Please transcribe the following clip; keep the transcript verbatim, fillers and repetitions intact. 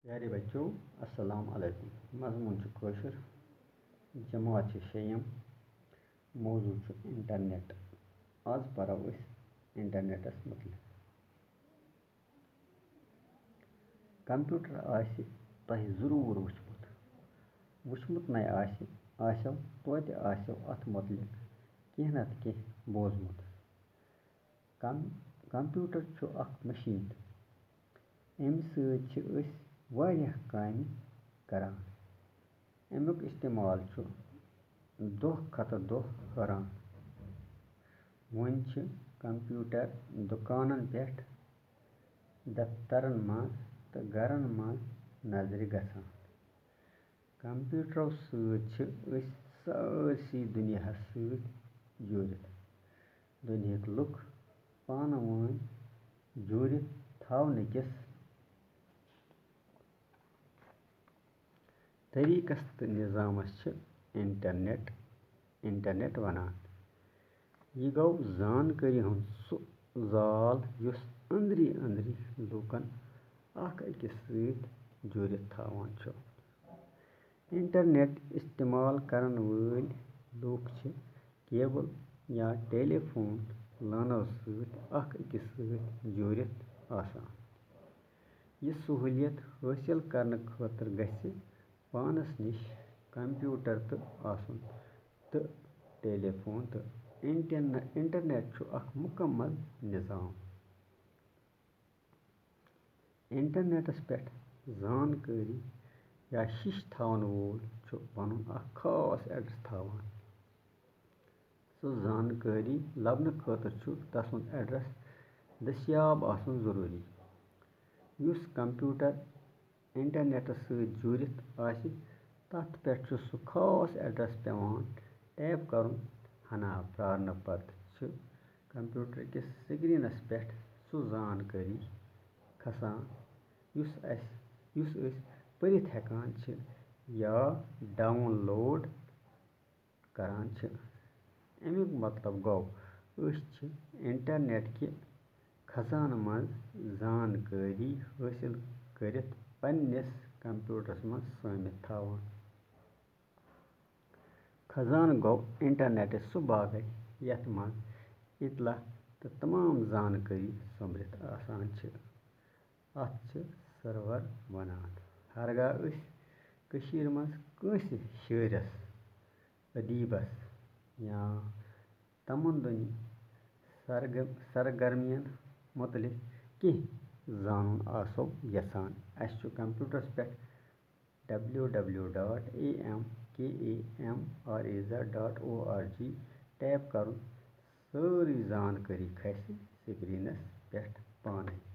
پیارے بچو، السلام علیکم۔ مضموٗن چھُ کٲشُر، جماعت چھِ شیٚیِم، موضوع چھُ انٹرنیٹ۔ آز پرو أسۍ انٹرنیٹس مُتعلِق۔ کمپیوٹر آسہِ تۄہہِ ضروٗر وُچھمُت۔ وُچھمُت نَے آسہِ، آسٮ۪و توتہِ آسٮ۪و اَتھ مُتعلِق کینٛہہ نتہٕ کینٛہہ بوٗزمُت۔ کم-، کمپیوٹر چھُ اکھ مشین۔ اَمہِ سۭتۍ چھِ أسۍ واریاہ کامہِ کران۔ اَمیُک استعمال چھُ دۄہ کھۄتہٕ دۄہ ہُران۔ وۄنۍ چھِ کمپیوٹر دُکانن پٮ۪ٹھ، دفترن منٛز تہٕ گرن منٛز نظرِ گژھان۔ کمپیوٹرو سۭتۍ چھِ أسۍ سٲرسٕے دُنیاہس سۭتۍ جوٗڑِتھ۔ دُنیاہٕکۍ لُکھ پانہٕ وٲنۍ جوٗڑِتھ تھاونہٕ کِس طریٖقس تہٕ نظامس چھِ انٹرنیٹ، انٹرنیٹ ونان۔ یہِ گوٚو زانکٲری ہُنٛد سُہ زال یُس أنٛدری أنٛدری لوٗکن اکھ أکِس سۭتۍ جوٗڑِتھ تھاوان چھُ۔ انٹرنیٹ استعمال کرن وٲلۍ لوٗکھ چھِ کیبل یا ٹیلی فون لٲنو سۭتۍ اکھ أکِس سۭتۍ جوٗڑِتھ آسان۔ یہِ سہوٗلیت حٲصِل کرنہٕ خٲطرٕ گژھِ پانس نِش کمپیوٹر تہٕ آسُن تہٕ ٹیلی فون تہٕ انٹرن-، انٹرنیٹ چھُ اکھ مُکمل نظام۔ انٹرنیٹس پٮ۪ٹھ زانکٲری یا ہِش تھاون وول چھُ پنُن اکھ خاص ایڈریس تھاوان۔ سُہ زانکٲری لبنہٕ خٲطرٕ چھُ تسُنٛد ایڈریس دٔستیاب آسُن ضروٗری۔ یُس کمپیوٹر انٹرنیٹس سۭتۍ جوٗڑِتھ آسہِ، تتھ پٮ۪ٹھ چھُ سُہ خاص ایڈریس پٮ۪وان ٹائپ کرُن۔ ہنا پرارنہٕ پتہٕ چھُ کمپیوٹر کِس سکرینس پٮ۪ٹھ سُہ زانکٲری کھسان، یُس اَسہِ، یُس أسۍ پٔرِتھ ہٮ۪کان چھِ یا ڈاؤن لوڈ کران چھِ۔ اَمیُک مطلب گوٚو، أسۍ چھِ انٹرنیٹ کہِ خزانہٕ منٛز زانکٲری حٲصِل کٔرِتھ پننِس کمپیوٹرس منٛز سٲمِتھ تھاوان۔ خزانہٕ گوٚو انٹرنیٹٕچ سُہ باغے یَتھ منٛز اطلاع تہٕ تمام زانکٲری سوٚمبرِتھ آسان چھِ۔ اَتھ چھِ سرور وَنان۔ ہرگاہ أسۍ کٔشیٖرِ منٛز کٲنٛسہِ شٲعرَس، ادیٖبَس یا تمدنی سرگ-، سرگرمیَن مُتعلِق کینٛہہ زانُن آسو یَژھان، اَسہِ چھُ کمپیوٹرَس پٮ۪ٹھ W W dot A M K A M R A Z dot O R G type کرُن۔ سٲرٕے زانکٲری کھسہِ سکرینس پٮ۪ٹھ پانے۔